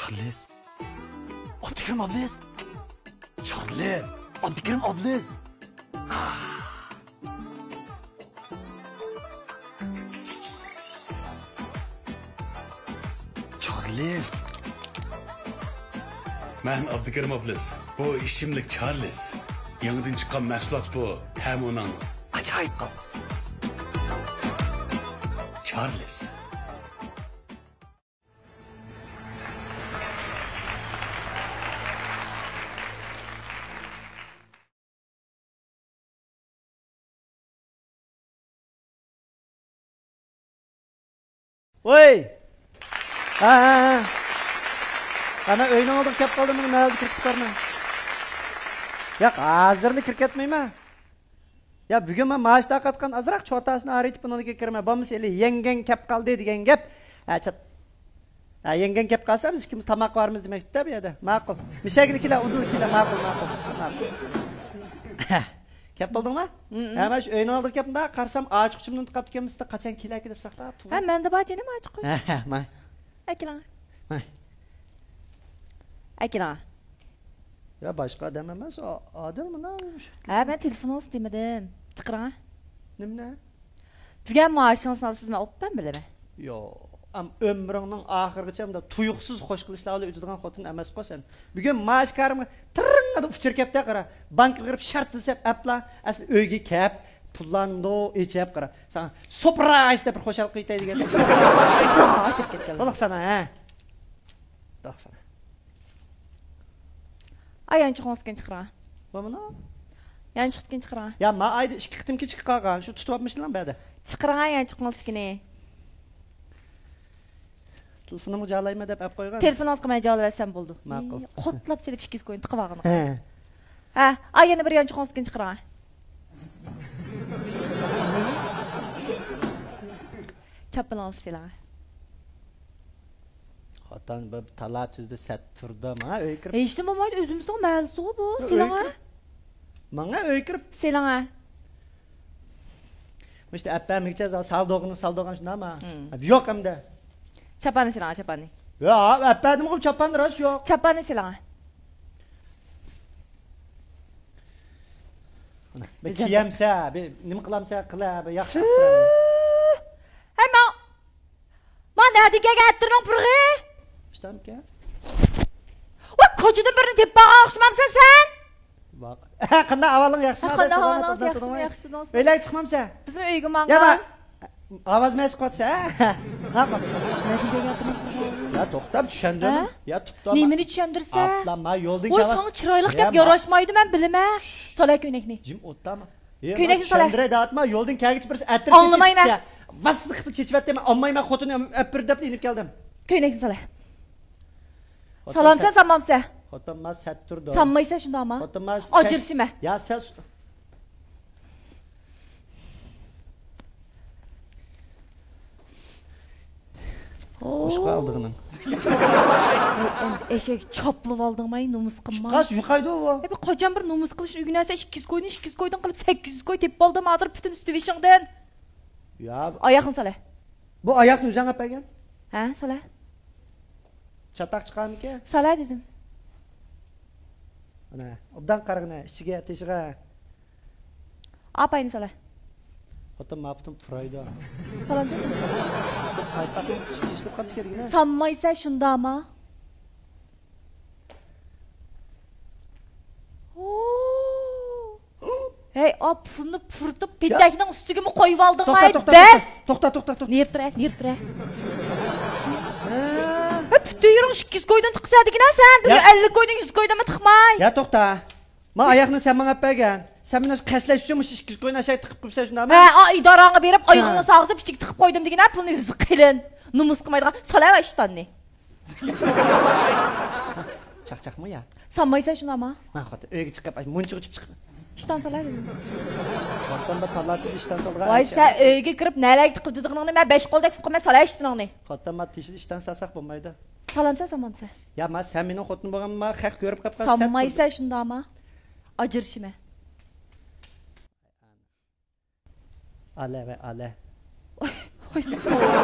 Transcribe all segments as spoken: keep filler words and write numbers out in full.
ئابلىز. ئابدۇكېرىم ئابلىز. چارلىز. ئابدۇكېرىم ئابلىز. چارلىز. مەن ئابدۇكېرىم ئابلىز. بۇ ئىچىملىك چارلىز. يېڭىدىن چىققان مەھسۇلات بۇ. تەمى ئۇنىڭ ئاجايىپ قالسۇن. چارلىز. ۋوي! ھە، ھە، ھە. ئانا ئۆينىڭ ئالدىغا كەپ قالدىم، مانا مەھەللىدە كىرىپ كېتىپارمەن. ياق، ھازىرلا كىرىپ كەتمەيمەن. يا، بۈگۈن مەن مائاش تارقاتقان ئازراق چوتاسىنى ئايرىتىپ ئۇنىڭدىكى كىرىمەن. بولمىسا ھېلى يەڭگەڭ كەپ قالدى دېگەن گەپ. ھە، چات. ھە، يەڭگەڭ كەپ قالسا بىز ئىككىمىز تاماق بارمىز دېمەكتە بۇ يەردە. ماقۇل. مىشەگىنى كېلە، ئۇدۇل كېلە، ماقۇل، ماقۇل، ماقۇل. كەپ بولدۇڭما؟ ھە، مانا شۇ ئۆينىڭ ئالدىغا كەپتىم، قارىسام ئاچقۇچۇمنى ئۇنتۇپ قاپتىكەنمەن، سىزدە قاچان كېلەركى دەپ ساقلاپ تۇرغان. ھە، مەندە بار جېنىم ئاچقۇچ. ھە، ھە، ماي. ئەكېلىڭ. ھە. ئەكېلىڭ. يا، باشقا ئادەم ئەمەس، ئا-، ئادىل مانا. ھە، مەن تېلېفونىڭىزنى دېمىدىم. چىقىرىڭ. نېمىنى؟ بۈگۈن مائاشىڭىزنى ئالىسىز، مەن ئوبدان بىلىمەن. يوق، ئەم، ئۆمرۈڭنىڭ ئاخىرىغىچە مۇنداق تۇيۇقسىز خوش قىلىشلار بىلەن ئۆتىدىغان خوتۇن ئەمەسقۇ سەن. بۈگۈن مائاش كارىمغا تىرىڭ دەپ ئۇچۇر كەپتۇ، قارا. بانكىغا كىرىپ شارت دېسەپ ئەپلا، ئەسلى ئۆيگە كەپ، پۇللارنى ئېچىپ، قارا. ساڭا سۇپرايز دەپ بىر خۇشال قىلىۋېتەي دېگەن. سۇپرايز دەپ كەتكەن. بولۇق سانا، ھە؟ بولۇق سانا. ئاي، يانچۇقىڭىزنى چىقىرىڭ. بۇمۇنۇ؟ يانچۇقتىن چىقىرىڭ. يا، ما ئايدا ئىككى قېتىم كېچىكىپ قالغان. شۇ تۇتۇۋاپمىشلىڭ بەدە. چىقىرىڭ يانچۇقىڭىزنى. تېلېفونۇمغا جالايمەن دەپ ئەپ قويغان. تېلېفونىڭىزغا مەن جالاۋەتسەم بولىدۇ. ماقۇل. قوتلاپ سېلىپ ئىككى يۈز كوينى تىقىۋالغىنىغا. ھە. ھە، ئاي، يەنە بىر يانچۇقىڭىزنى چىقىرىڭ. چاپىنىڭىزنى سېلىڭ. خوتۇن بىر تالا تۈزدە سەت تۇردا، ماڭا ئۆيگە كىرىپ. ھېچنېمە بولمايدۇ، ئۆزىمىزنىڭ مەھەللىسىغۇ بۇ. يا، سېلىڭە. ئۆيگە كىرىپ. ماڭا ئۆيگە كىرىپ. سېلىڭە. مۇشۇ ئەپەمگىچە سالدۇرغىنى سالدۇرغان شۇنداقما؟ ھىم. يوق ئەمدى. چاپاننى سېلىڭە، چاپاننى. يا، ئەپەدىمغۇ چاپان راست يوق. چاپاننى سېلىڭە. بىر كىيەمسە، بىر نېمە قىلامسە قىلە، بىر ياخشى. ھەي، ماڭ. ما نەدىن كەلگەن ئەتىرنىڭ پۇرىقى؟ ئىشتانكەن. ۋاي، كوچىدىن بىرنى تېپىپ ئالغان ئوخشىمامسەن سەن؟ قانداق ئەھۋالىڭ، ياخشىمۇ؟ قانداق ئەھۋالىڭىز؟ ياخشىمۇ، ياخشى تۇردىڭىزمۇ؟ ئۆيلەرگە چىقمامسەن؟ بىزمۇ ئۆيگە ماڭغان. يا، ما-، ئاۋازىمنى ئەسقاتسا، ھە؟ نەدىن كەلگەن ئەتىرنىڭ پۇرىقى؟ يا، توختا، چۈشەندۈرۈم. ھە؟ يا، توختا. نېمىنى چۈشەندۈرسە؟ ئاپلا، ما يولدىن ۋاي، كەل-، ساڭا چىرايلىق يا، گەپ ما- ياراشمايدۇ، مەن بىلىمەن. سالە كۆينەكنى. جىم ئولتۇرما. ئېي، كۆينەكنى سالە. چۈشەندۈرەي دەۋاتما، يولدىن كەلگۈچە بىرسى ئەتىرسە. ئاڭلىمايمەن. ۋاسسىنى قىپلا چېچىۋەتتى، مەن ئالمايمەن، خوتۇننى ئەپ بېرىدۇ دەپ ئېلىپ كەلدىم. كۆينەكنى سالە. خوتۇن سالامسەن، سە-، سالمامسەن؟ خوتۇن ما سەت تۇردۇم. سالمايسەن شۇنداقما؟ خوتۇن ما سە-، ئاجرىشىمەن. يا سەن. مۇشۇقا ئالدىغىنىڭ. ئەمدى ئەشەك چاپلىۋالدىڭماي، نومۇس قىلما. چىققاچ يۇقايدۇ ئۇ. ئەبى قاچان بىر نومۇس قىلىشنى ئۆگىنەسەن، ئىككى يۈز كوينى ئىككى يۈز كويدىن قىلىپ سەككىز يۈز كوي تېپىپ ئالدىم، ھازىر پۈتۈن ئۈستى بېشىڭدىن. يا. ئاياقنى سالە. بۇ ئاياقنى ئۆزۈڭ ئەپ بەرگەن؟ ھە، سالە. چاتاق چىقارمىكەن؟ سالە دېدىم. ئانا، ئوبدان قارىغىنا، ئىچىگە، تېشىغا. ئاپاينى سالە. خوتۇن ماپۇتۇن پۇرايدۇ. سالامسىز؟ پايپاقنىڭ ئىچى تېشىلىپ قاپتۇ كەدىگىنە. سالمايسە شۇنداما؟ ھەي، ئا، پۇلنى پۇرىتىپ، يا. پېتەكنىڭ ئۈستىگىمۇ قويۇۋالدىڭ، توختا، ھەي، توختا، بەس! توختا، توختا، توختا. نېرى تۇرە، نېرى تۇرە. ھە. ھە، پۈتۈن يېرىڭ ئىككى يۈز كويدىن تىقسا دېگىنە سەن، بىر يا. ئەللىك كويدىن يۈز كويدىنمۇ تىقماي. يا، توختا. ما ئاياقنى سەن ماڭا ئەپ بەرگەن. سەن مېنى قەستلەش ئۈچۈن مۇشۇ ئىككى يۈز كوينى ئاشاق تىقىپ قويۇپسەن شۇنداقمۇ؟ ھە، ئا، ئىدارەڭگە بېرىپ، ھە. ئايىغىڭنى سالغۇزۇپ، ئىچىگە تىقىپ قويدۇم دېگىنە، پۇلنى ئۆزى قېلىن. نومۇس قىلمايدىغان، سالە ئىشتاننى. چاقچاقمۇ يا؟ سالمايسەن شۇنداقما؟ ھە، خوتۇن، ئۆيگە چىقىپ، مۇنچىغا چۈشۈپ چىقىپ. ئىشتان سالە دېدىم. خوتۇن بىر تاللا تۈز ئىشتان سالغان. ۋاي، سەن ئۆيگە كىرىپ نەلەرگە تىقىپ دېدىغىنىڭنى مەن بەش قولدەك تۇتقىنىمەن، سالە ئىشتىنىڭنى. خوتۇن، ما تېشىدا ئىشتان سالساق بولمايدۇ. سالامسەن، سالمامسەن؟ يا، ما سەن مېنىڭ خوتۇنۇم بولغانما، خەق كۆرۈپ قاپقان. سالمايسەن شۇنداقما؟ ئاجرىشىمەن. ئالە ۋە ئالە. ۋاي، ۋاي،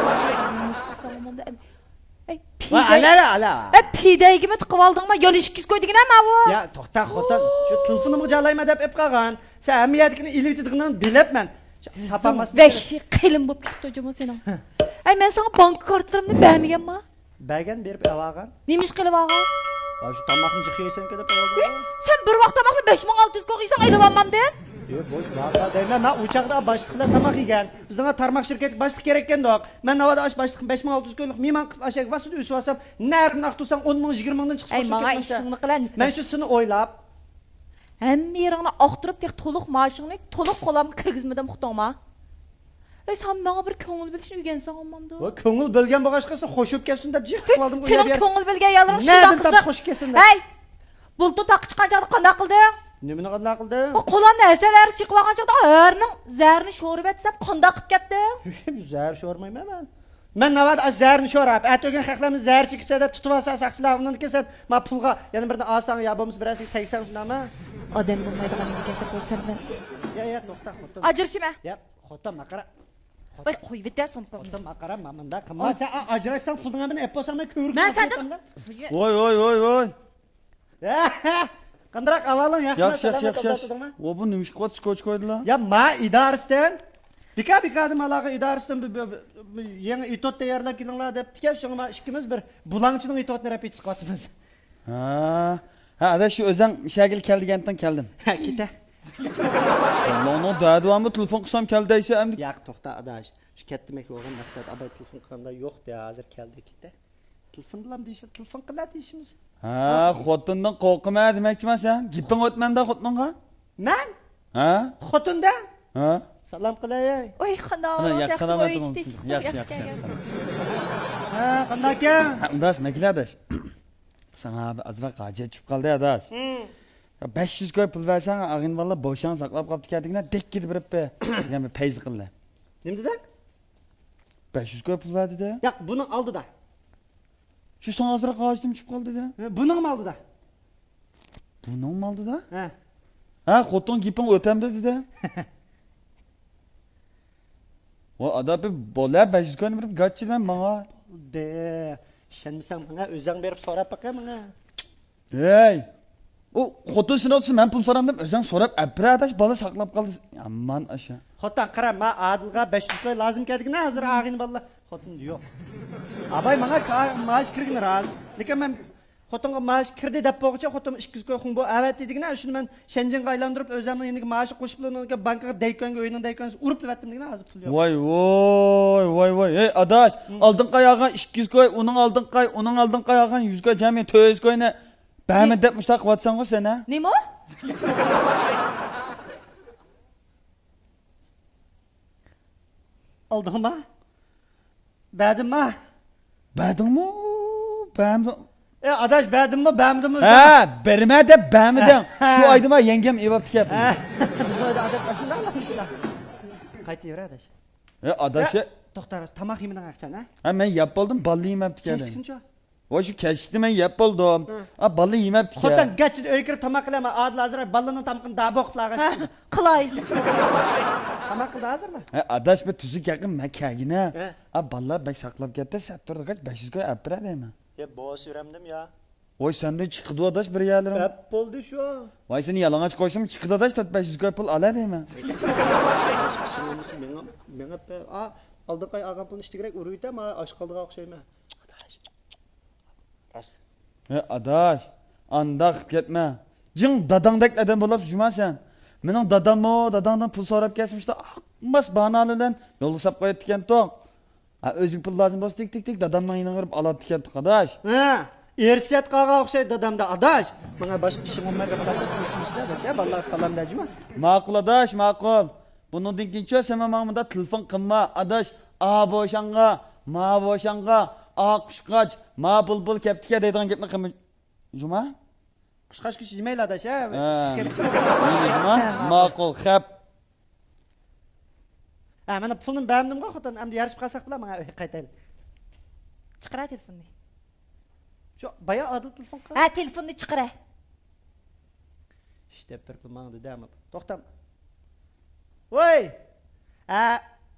نومۇسقا سالامامدا ئەم-، ئەي، ۋا، پىدە-، ئەلە، ئەلە. ئەي، پىدەيگىمۇ تىقىۋالدىڭما؟ يالا ئىككى يۈز كوي دېگىنە ماۋۇ. يا، توختا، خوتۇن. شۇ تېلېفونۇمغا جالايمەن دەپ ئېلىپ قالغان. سەن ھەممە يەردىكىنى ئېلىۋېتىدىغىنىڭنى بىلەتمەن. تاپالماسمىكىن. ۋەھشىي قېلىن بولۇپ كېتىپتۇ جۇمۇ سېنىڭ. ئەي، مەن ساڭا بانكا كارتىلىرىمنى بەرمىگەنما؟ بەرگەن، بېرىپ ئېلىۋالغان. نېمە ئىش قىلىۋالغان؟ ۋاي، شۇ تاماقنى جىق يەيسەنكەن دەپ ئېلىۋالدىم. سەن بىر ۋاق تاماقنى بەش مىڭ ئالتە يۈز كويغا يېسەڭ ئېلىۋالمامدىم. يوق، بوش، ماقا دەيمەن، مەن ئۇ چاغدا باشلىق بىلەن تاماق يېگەن. بىزنىڭ تارماق شىركەتلىك باشلىق كېرەككەندۇق. مەن ناۋادا ئاش باشلىقنى بەش مىڭ ئالتە يۈز كويلۇق مېھمان قىلىپ ئاشەگە ۋاسىتە ئۆسۈۋالسام، نەرىنى ئاقتۇرساڭ ئون مىڭ، يىگىرمە مىڭدىن چىقسا ئەي، ماڭا ئىشىڭنى قىلە. مەن شۇ سېنى ئويلاپ. ھەممە يېرىڭنى ئاقتۇرۇپ، تېخى تولۇق مائاشىڭنى تولۇق قوللامغا كىرگۈزمىدىم، ئۇقتۇڭما؟ ئەي، سەن ماڭا بىر كۆڭۈل بۆلۈشنى ئۆگەنسەڭ بولمامدۇ؟ ۋاي، كۆڭۈل بۆلگەن بولغاچقا سېنى خوش بولۇپ كەتسۇن دەپ جىق قىلىۋالدىم. سېنىڭ كۆڭۈل بۆلگەن يەرلىرىڭ شۇنداق قىزىق. خوش كەتسۇن دەپ. ھەي، بۇلتۇر تاغقا چىققان چاغدا قانداق قىلدىڭ؟ نېمىنى قانداق قىلدىم؟ ئۇ قولامنى ھەسەل ھەرىسى چېقىۋالغان چاغدا ھەرنىڭ زەھىرىنى شورىۋەتسەم قانداق قىلىپ كەتتىڭ؟ زەھەر شورىمايمەن مەن. مەن ناۋادا ئاشۇ زەھەرنى شوراپ، ئەتە ئۆگەن خەقلەرنى زەھەر چېكىپسەن دەپ تۇتۇۋالسا ساقچىلار، ئۇنىڭدىن كېيىن سەن ما پۇلغا يەنە بىرنى ئالساڭ يا بولمىسا بىرەرسىگە تەگسەڭ شۇنداقمۇ؟ ئادەم بولمايدىغان نېمە دېسەم بولسام مەن. يا، يا، توختا، خوتۇن. ئاجرىشىمەن. يا، خوتۇن، ماقارا. ۋاي، قويۇۋېتە سومكامنى. خوتۇن، ماقارا، ما مۇنداق قىلما. سەن ئا-، ئاجراشساڭ پۇلنىڭ ھەممىنى ئېپ بولساڭ مەن كۆۋرۈك. مەن سەندىن. ۋاي، ۋاي، ۋاي، ۋاي. قانداق ئەھۋالىڭ، ياخشىمۇ؟ ياخشى، ياخشى، سالامەت، ياخشى، ياخشى. ئابدۇللا تۇردۇڭمۇ؟ ۋو، بۇ نېمىشقا قويدى، سكوچ قويدىلا؟ يا، ما ئىدارىسىدىن، بىكا، بىكادىن ئالاقە ئىدارىسىدىن بىر، بىر، بىر، بىر يېڭى ئېتوت تەييارلاپ كېلىڭلار دەپتىكەن، شۇڭا ما ئىككىمىز بىر بۇلاڭچىنىڭ ئېتوتىنى رەپىتسىيە قىلىۋاتىمىز. ھە. ھە، ئاداش، شۇ ئۆزەڭ شەگىل كەل دېگەنتىڭ كەلدىم. ھە، كېتە. ماڭا دەدىۋامۇ تېلېفون قىلسام كەل دەيسەن ئەمدى. ياق، توختا، ئاداش. شۇ كەتتىمەك بولغان مەقسەت، ئاباي تېلېفون قىلغاندا يوق دە، ھازىر كەلدى، كېتە. تېلېفون بىلەن دېيىشىڭ، تېلېفون قىلە دېيىشىمىز. ھە، خوتۇندىن قورقىمەن دېمەكچىمەن سەن. گېپىڭ ئۆتمەمدۇ خوتۇنۇڭغا؟ مەن؟ ھە؟ خوتۇندىن؟ ھە؟ سالام قىلاي. ئوي، قانداق ئەھۋالىڭىز، ياخشىمۇ؟ ئۆي ئىشى تىنچلىقمۇ؟ ياخشى، ياخشى كەلگەنسىز. ھە، قانداقكەن؟ ھە، ئۇنداق مەن كېلە ئاداش. ساڭا بىر ئازراق ھاجەت چۈشۈپ قالدى ئاداش. ھىم. يا، بەش يۈز كوي پۇل بەرسەڭ، ئاغىنە بالىلار بوشاڭ ساقلاپ قاپتىكەن دېگىنە، دەككىدە بېرىپ بېرىپ دېگەن بىر پەيزى قىلدى. نېمە دېدى؟ بەش يۈز كوي پۇل بەر دېدى. ياق، بۇنىڭ ئالدىدا. شۇ ساڭا ئازراق ھاجىتىم چۈشۈپ قالدى دە. ھە، بۇنىڭمۇ ئالدىدا. بۇنىڭمۇ ئالدىدا؟ ھە. ھە، خوتۇن گېپىڭ ئۆتەمدۇ دېدى. ۋا ئادا، بىر بولە، بەش يۈز كوينى بېرىپ گاچچىدىمەن ماڭا. بولدى. ئىشەنمىسەڭ ماڭا، ئۆزۈڭ بېرىپ سوراپ باقە ماڭا. ھەي! ئۇ خوتۇن سېنى ئوتسا مەن پۇل سورامدىم، ئۆزۈڭ سوراپ ئەپرە ئاداش، بالا ساقلاپ قالدى. يامان ئاشا. خوتۇن، قارا، ما ئادىلغا بەش يۈز كوي لازىم كەلدىكىنە، ھازىر ئاغىنە بالىلار. خوتۇن يوق. ئاباي ماڭا كا-، مائاش كىرگىنى راست. لېكىن مەن خوتۇنغا مائاش كىردى دەپ بولغۇچە، خوتۇن ئىككى يۈز كوي خۇڭبۇ ئەۋەتتى دېگىنە، شۇنى مەن شەنجىڭغا ئايلاندۇرۇپ، ئۆزۈمنىڭ يېنىدىكى مائاشقا قوشۇپ، ئۇنىڭ بانكىغا دەيكۆنگە، ئۆينىڭ دەيكۆنگىسى ئۇرۇپ ئەۋەتتىم دېگىنە، ھازىر پۇل يوق. ۋاي، ۋاي، ۋاي، ۋاي. ھەي، ئاداش، ھىم. ئالدىنقى ئاي ئالغان ئىككى يۈز كوي، ئۇنىڭ ئالدىنقى ئاي، ئۇنىڭ ئالدىنقى ئاي ئالغان يۈز كوي، جەمئىي تۆت يۈز كوينى بەرمە دەپ مۇشتاق قىلىۋاتساڭغۇ سەن، ھە؟ نېمە؟ ئالدىڭما؟ بەردىڭما؟ بەردىڭمۇ؟ بەرمىدىڭ؟ ئە، ئاداش، بەردىڭمۇ، بەرمىدىڭمۇ؟ ھە، بەرمە دەپ بەرمىدىڭ. ھە. شۇ ئايدىما يەڭگەم ئېۋاپتىكەن. ھە. بىز ئايدا ئادەت ئاشۇنداق ئىشلار. قايتىۋەر، ئاداش. ھە، ئاداش. ھە، توختاراس، تاماق يېمىدىڭ ئاقچان، ھە؟ ھە، مەن يەپ بولدۇم، باللا يېمەپتىكەن. كەچتە كۈنچۇ؟ ۋاي، شۇ كەچلىكنى مەن يەپ بولدۇم. ھە. ئا، باللا يېمەپتىكەن. خوتەن، گەچ ئۆيگە كىرىپ تاماق قىلە، مەن ئادىل ھازىر بالىنىڭ تامىقىنى داۋا قىلىپ ئالغان. ھە، قىلاي. تاماق قىلدى ھازىرلا. ھە، ئاداش، بىر تۈزۈك گەپ قىل، مەن كەلگىنە. ھە. ئا، بالىلار بەك ساقلاپ كەتتى، سەت تۇردۇق، بەش يۈز كوي ئەپ بېرە دەيمەن. يا، بوس يۈرەمدىم يا. ۋاي، سەندىن چىقىدۇ ئاداش بىر يەرلىرىڭ. ئەپ بولدى شۇ. ۋاي، سېنى يالىڭاچ قويسام چىقىدۇ ئاداش، تۆت بەش يۈز كوي پۇل ئالا دەيمەن. ئىشىڭ بولمىسا مېڭە، مېڭە بە-، ئا، ئالدىنقى ئاي ئالغان پۇلنى ئىشتە كېرەك ئۇرۇۋېتە، مانا ئاش قالدىغان ئوخشايمەن. ئاداش. راست. ھە، ئاداش، ئانداق قىلىپ كەتمە. جىڭ داداڭدەك ئادەم بولاپسەن جۇما سەن. مېنىڭ داداممۇ داداڭدىن پۇل سوراپ كەلسە، مۇشۇنداق ئاقماس باھانە بىلەن يولغا ساپ قوياتتىكەنتۇق. ھە، ئۆزىگە پۇل لازىم بولسا، تىك، تىك، تىك، دادامنىڭ يېنىغا بېرىپ ئالاتتىكەنتۇق، ئاداش. ھە، ئىرسىيەت قالغان ئوخشايدۇ دادامدا، ئاداش. ماڭا باشقا ئىشىڭ بولماي قالسا، تېلېفون ئىشلە، ئاداش. ھە، بالىلارغا سالام بەر جۇما. ماقۇل، ئاداش، ماقۇل. بۇنىڭدىن كېيىن چۈ، سەن ماڭا مۇنداق تېلېفون قىلما، ئاداش. ئا بوشاڭغا، ما بوشاڭغا، ئا قۇشقاچ، ما بۇلبۇل كەپتىكەن دەيدىغان گەپنى قىلما. جۇما؟ قۇشقاچ كۈچى يېمەيلا، ئاداش، ھە؟ ھە. ئىسسىق كەپتىكەن. جۇما؟ ھە، ماقۇل. ماقۇل، خەپ. ھە، مانا پۇلنى بەرمىدىمغۇ، خوتۇن، ئەمدى يارىشىپ قالساق بىلا، ماڭا قايتايلى. چىقىرە تېلېفوننى. شۇ بايا ئادىل تېلېفون قىلغان. ھە، تېلېفوننى چىقىرە. ئىش دەپتىرى پۇل ماڭا دېدى، ئەمما توختام. ۋوي! ھە،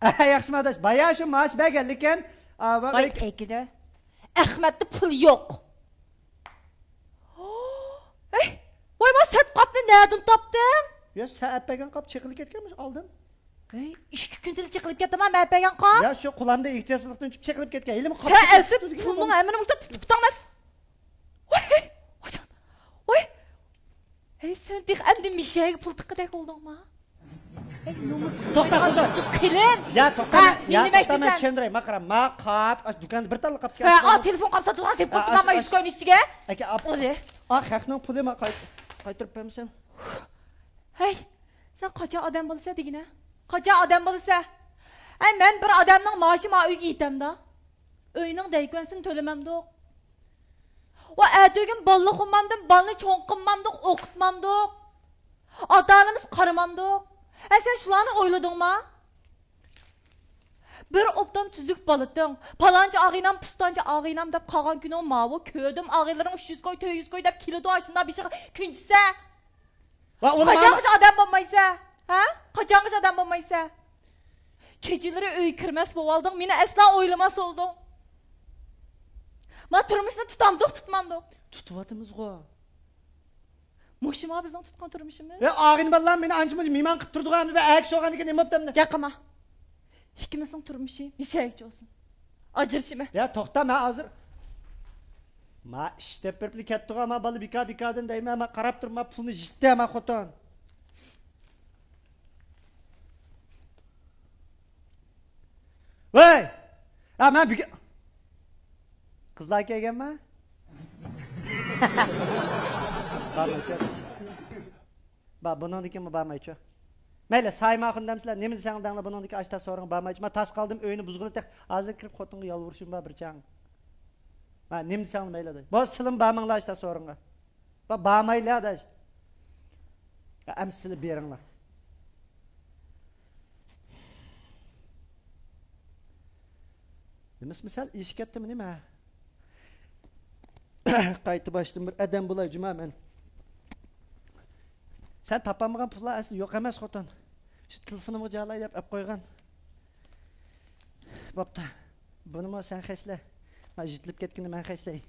ھە، ياخشىمۇ ئاداش؟ بايا شۇ مائاش بەرگەن، لېكىن، ئا، ۋا-، ۋاي، ۋاي. تېگىدە. ئەخمەتتە پۇل يوق. ھەي، ۋاي، ما سەت قاپنى نەدىن تاپتىڭ؟ يا، سەن ئەپ بەرگەن قاپ چېقىلىپ كەتكەنمىش ئالدىن. ھەي، ئىككى كۈندىن چېقىلىپ كەتتىما مەن ئەپ بەرگەن قاپ؟ يا، شۇ قۇلامدا ئېھتىياتسىزلىقتىن چۈشۈپ چېقىلىپ كەتكەن. ھېلىمۇ قاپ سەن ئەسلى پۇلنىڭ ھەممىنى مۇشۇنداق تۇتۇپ تۇتاڭ ئەمەس. ۋاي، ۋاي، ۋاي. ھەي، سەن تېخى ئەمدى مىشەگە پۇل تىققۇدەك بولدۇڭما؟ ھەي، نومۇس توختاڭ، توختاڭ. قىلىن. يا، توختاڭ، ھە، يا، نېمە توختاڭ، مەن دېمەكچىسەن؟ چۈشەندۈرەي، ما قارا، ما قاپ، ئاشۇ دۇكاندا بىر تاللا قاپ تىكەن. ھە، ئا، تېلېفون قاپ ساتىدىغان سېلىپ قوپتۇما، يۈز كوينىڭ ئىچىگە. ئاكا، ئاپ. ئا، خەقنىڭ پۇلى ما قايت-، قايتۇرۇپ بەرمىسەم. ھەي، سەن قاچان ئادەم بولىسەن دېگىنە؟ قاچان ئادەم بولىسەن؟ ھەي، مەن بىر ئادەمنىڭ مائاشى ما ئۆيگە يېتەمدا؟ ئۆينىڭ دەيكۆنىسىنى تۆلىمەمدۇق. ۋە ئەتىگۈن بالىلىق قىلمامدىم، بالىنى چوڭ قىلمامدۇق، ئوقۇتمامدۇق. ئاتا-ئانىمىز قارىمامدۇق. ھە، سەن شۇلارنى ئويلىدىڭما؟ بىر ئوبدان تۈزۈك بالىتىڭ، پالانچە ئاغىنام، پۇستانچە ئاغىنام دەپ قالغان كۈنۈڭ ماۋۇ، كۆردۈم ئاغىنىلىرىڭ ئۈچ يۈز كوي، تۆت يۈز كوي دەپ كېلىدۇ، ئاشۇنداق بېشىغا كۈنچىسە. ۋە ئۇنى قاچانغىچە ئادەم بولمايسەن؟ ھە؟ قاچانغىچە ئادەم بولمايسەن؟ كېچىلىرى ئۆيگە كىرمەس بولۇۋالدىڭ، مېنى ئەسلا ئويلىماس بولدۇڭ. ما تۇرمۇشنى تۇتامدۇق، تۇتمامدۇق؟ تۇتۇۋاتىمىزغۇ. مۇشۇما بىزنىڭ تۇتقان تۇرمۇشىمىز؟ ۋە ئاغىنە بالىلار مېنى ئانچە-مۇنچە مېھمان قىلىپ تۇرىدىغۇ ئەمدى، ۋە ئەركىشى بولغاندىن كېيىن نېمە بوپتۇ ئەمدى؟ گەپ قىلما. ئىككىمىزنىڭ تۇرمۇشى مىشەگىچە بولسۇن. ئاجرىشىمەن. يا توختا، مەن ھازىر ما ئىش دەپ بېرىپلا كەتتىغۇ، ما بالا بىكار بىكاردىن دەيمەن، ما قاراپ تۇرما، پۇلنى يىتتى ما خوتۇن. ۋەي! ھە، مەن بۈگۈن قىزلار كەلگەنما؟ بارمايچۇ. با، بۇنىڭدىن كېيىن بارمايچۇ. مەيلى، سايىم ئاخۇن دەمسىلەر، نېمە دېسەڭلار دەڭلار، بۇنىڭدىن كېيىن ئاشتا سورۇنغا بارمايچۇ. مەن تاس قالدىم، ئۆينى بۇزغىلى تېخى. ھازىر كىرىپ خوتۇنغا يالۋۇرۇشۇم بار بىر چاغ. ھە، نېمە دېسەڭلار مەيلى دەي. بولسا سىلىم بارماڭلار ئاشتا سورۇنغا. با، بارمايلى ئاداش. ئەمسىلە بېرىڭلار. نېمىسى مىسال ئېشىپ كەتتىمۇ نېمە؟ قايتا باشتىن بىر ئادەم بولاي جۇما مەن. سەن تاپالمىغان پۇللار ئەسلى يوق ئەمەس خوتۇن. شۇ تېلېفونۇمغا جالاي دەپ ئەپ قويغان. بوپتۇ. بۇنىمۇ سەن خەجلە. ما يىتىلىپ كەتكىنى مەن خەجلەي.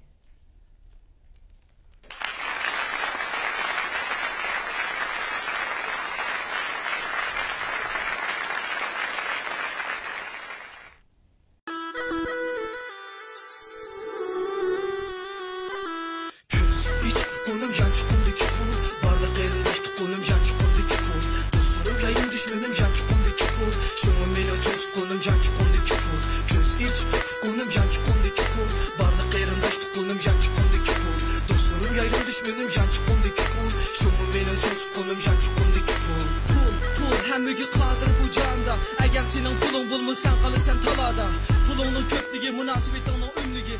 كۆز ئېچىپ قۇلۇم يانچۇقۇمدىكى پۇل، بارلىق قېرىنداش تۇغقىنىم يانچۇقۇمدىكى پۇل، دوستلىرىم يايىم دۈشمىنىم يانچۇقۇمدىكى پۇل، شۇڭا مېنى چىڭ تۇتقىنىم يانچۇقۇمدىكى پۇل. كۆز ئېچىپ قۇلۇم يانچۇقۇمدىكى پۇل، بارلىق قېرىنداش تۇغقىنىم يانچۇقۇمدىكى پۇل، دوستلىرىم يايىم دۈشمىنىم يانچۇقۇمدىكى پۇل، شۇڭا مېنى چىڭ تۇتقىنىم يانچۇقۇمدىكى پۇل. پۇل، پۇل ھەممىگە قادىر بۇ جاھاندا، ئەگەر سېنىڭ پۇلۇڭ بولمىسا سەن قالىسەن تالادا. پۇلۇڭنىڭ كۆپلۈكى مۇناسىۋىتىڭنىڭ ئۈنلۈكى.